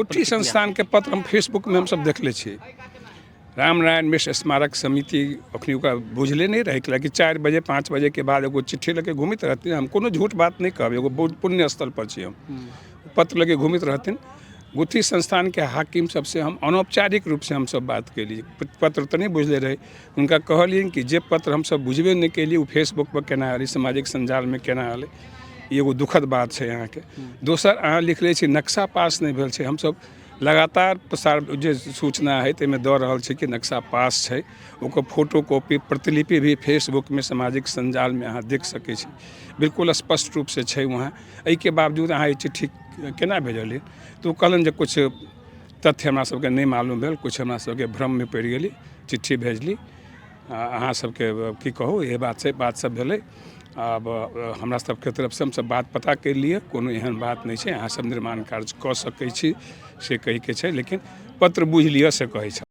गुठी संस्थानके पत्र हम फेसबुकमे हमसब देखले छियै। रामनारायण मिश्र स्मारक समिति अखनी ओकरा बुझले नहि रहै, कि 4 बजे 5 बजेके बाद एगो चिट्ठी लऽके घुमैत रहथिन। हम कोनो झूठ बात नहि कहब, एगो बहुत पुण्य स्थल पर छी हम। पत्र लऽके घुमैत रहथिन। गुठी संस्थानके हाकिम सबसँ हम अनौपचारिक रूपसँ हमसब बात केलियै। पत्र तऽ नहि बुझले रहै, हुनका कहलियनि कि जे पत्र हमसब बुझबे नहि केलियै ओ फेसबुकपर केना एलै, सामाजिक सञ्जालमे केना एलै, ई एगो दुखद बात छै अहाँके। दोसर, अहाँ लिखले छी नक्शा पास नहि भेल छै। हमसब लगातार प्रसार जे सूचना हइ ताहिमे दऽ रहल छी कि नक्शा पास छै, ओकर फोटो कॉपी प्रतिलिपि भी फेसबुकमे सामाजिक सञ्जालमे अहाँ देख सकै छी, बिल्कुल स्पष्ट रूपसँ छै वहाँ। एहिके बावजूद अहाँ ई चिट्ठी केना भेजलियै? तऽ ओ कहलनि जे किछु तथ्य हमरा सबके नहि मालूम भेल, किछु हमरा सबके भ्रममे पड़ि गेली, चिट्ठी भेजली। अहाँ सबके की कहू, इएह बात छै, बात सब भेलै। आब हमरा सबके तरफसँ हमसब बात पता करि लिअ, कोनो एहन बात नहि छै, अहाँ सब निर्माण कार्य कऽ सकै छी से कहैके छै, लेकिन पत्र बुझि लिअ से कहै छै।